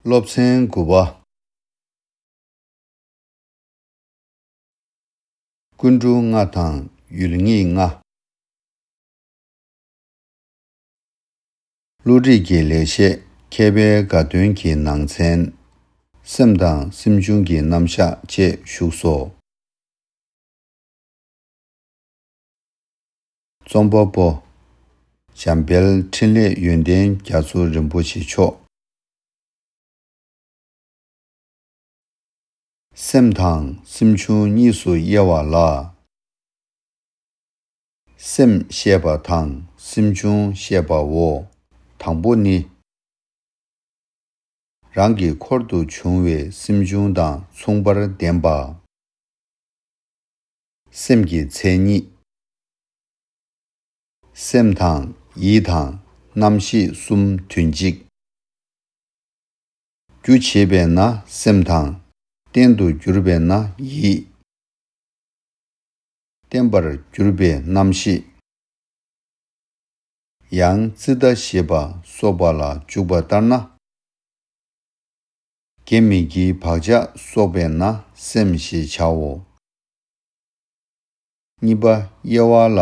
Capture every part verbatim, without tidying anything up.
སློབ་ཚན་དགུ་པ། ཀུན་འགྲོ་ལྔ་དང་ཡུལ་ངེས་ལྔ། བློ་རིག་གི་ལེགས་བཤད་མཁས་པའི་དགའ་སྟོན་གྱི་ནང་ཚན། སེམས་དང་སེམས་བྱུང་གི་རྣམ་གཞག་བཅས་བཞུགས་སོ། རྩོམ་པ་པོ། འཇམ་དཔལ་འཕྲིན་ལས་ཡོན་ཏན་རྒྱ་མཚོ་རིན་པོ་ཆེ་མཆོག་སེམས་དང་སེམས་བྱུང་གཉིས་སུ་དབྱེ་བ་ལ། སེམས་ཞེས་པ་དང་སེམས་བྱུང་ཞེས་པའོ། དང་པོ་ནི། རང་གི་འཁོར་དུ་བྱུང་བའི་སེམས་བྱུང་དང་མཚུངས་པར་ལྡན་པ། སེམས་ཀྱི་མཚན་ཉིད། སེམས་དང་ཡིད་དང་རྣམ་ཤེས་གསུམ་དོན་གཅིག་རྒྱུ་བྱེད་པས་ན་སེམས་དང་། རྟེན་དུ་གྱུར་པས་ན་ཡིད། བརྟེན་པར་གྱུར་པའི་རྣམ་ཤེས། ཡང་ཙིཏྟ་ཞེས་པ་སོགས་པ་ལ་འཇུག་པ་ལྟར་ན། དགེ་མི་དགེའི་བག་ཆགས་སོགས་པས་ན་སེམས་ཞེས་བྱའོ། གཉིས་པ་དབྱེ་བ་ལ་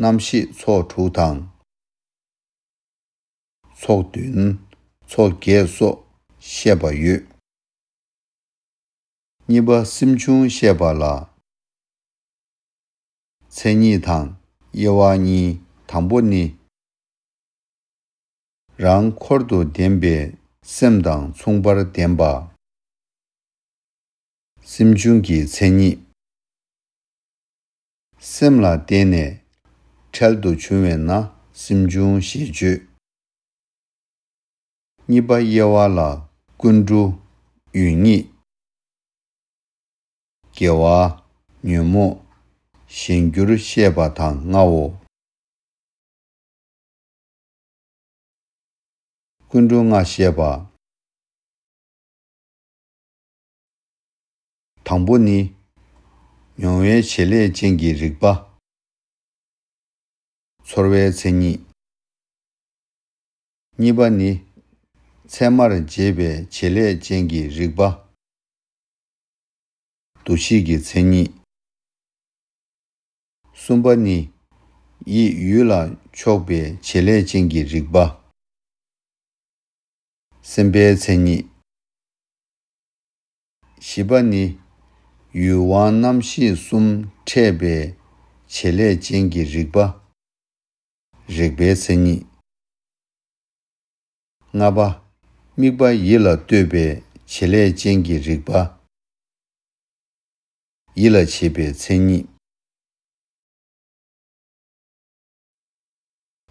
རྣམ་ཤེས་ཚོགས་དྲུག་དང་། ཚོགས་བདུན། ཚོགས་བརྒྱད་སོགས་བཤད་པ་ཡོད། གཉིས་པ་སེམས་བྱུང་བཤད་པ་ལ། མཚན་ཉིད་དང་དབྱེ་བ་གཉིས། དང་པོ་ནི། རང་འཁོར་དུ་ལྡན་པའི་སེམས་དང་མཚུངས་པར་ལྡན་པ། སེམས་བྱུང་གི་མཚན་ཉིད། སེམས་ལ་བརྟེན་ནས་འཕྲལ་དུ་བྱུང་བས་ན་སེམས་བྱུང་ཞེས་བརྗོད། གཉིས་པ་དབྱེ་བ་ལ་ཀུན་འགྲོ། ཡུལ་ངེས། དགེ་བ། ཉོན་མོངས། གཞན་འགྱུར་བཤད་པ་དང་ལྔའོ། ཀུན་འགྲོ་ལྔ་བཤད་པ། དང་པོ་ནི། མྱོང་བའི་བྱེད་ལས་ཅན་གྱི་རིག་པ། ཚོར་བའི་མཚན་ཉིད། གཉིས་པ་ནི། མཚན་མར་བྱེད་པའི་བྱེད་ལས་ཅན་གྱི་རིག་པ། འདུ་ཤེས་ཀྱི་མཚན་ཉིད། གསུམ་པ་ནི། ཡིད་ཡུལ་ལ་ཕྱོགས་པའི་བྱེད་ལས་ཅན་གྱི་རིག་པ། སེམས་པའི་མཚན་ཉིད། བཞི་པ་ནི། ཡུལ་དབང་རྣམ་ཤེས་གསུམ་འཕྲད་པའི་བྱེད་ལས་ཅན་གྱི་རིག་པ། རེག་པའི་མཚན་ཉིད། ལྔ་པ། དམིགས་པ་ཡིད་ལ་གཏོད་པའི་བྱེད་ལས་ཅན་གྱི་རིག་པ། ཡིད་ལ་བྱེད་པའི་མཚན་ཉིད།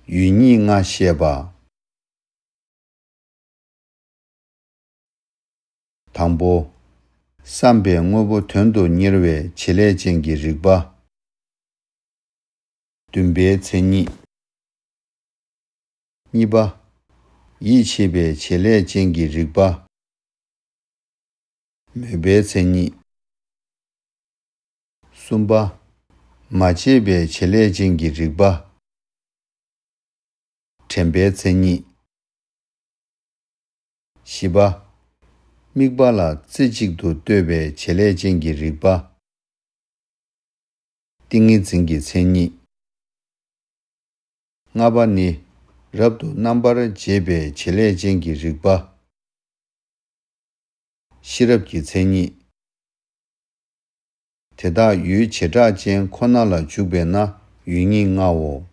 ཡུལ་ཉིད་ལྔ་བཤད་པ། དང་པོ། བསམ་པའི་དངོས་པོ་དོན་དུ་གཉེར་བའི་བྱེད་ལས་ཅན་གྱི་རིག་པ། འདུན་པའི་མཚན་ཉིད། གཉིས་པ། ཡིད་ཆེས་པའི་བྱེད་ལས་ཅན་གྱི་རིག་པ། མོས་པའི་མཚན་ཉིད། གསུམ་པ། མ་བརྗེད་པའི་བྱེད་ལས་ཅན་གྱི་རིག་པ། དྲན་པའི་མཚན་ཉིད། བཞི་པ། དམིགས་པ་ལ་རྩེ་གཅིག་ཏུ་ལྟོས་པའི་བྱེད་ལས་ཅན་གྱི་རིག་པ། ཏིང་ངེ་འཛིན་གྱི་མཚན་ཉིད། ལྔ་པ་ནི། རབ་ཏུ་རྣམ་པར་འབྱེད་པའི་བྱེད་ལས་ཅན་གྱི་རིག་པ། ཤེས་རབ་ཀྱི་མཚན་ཉིད། དེ་དག་ཡུལ་བྱེ་བྲག་ཅན་ཁོ་ན་ལ་འཇུག་པས་ན་ཡུལ་ཉིད་ལྔའོ།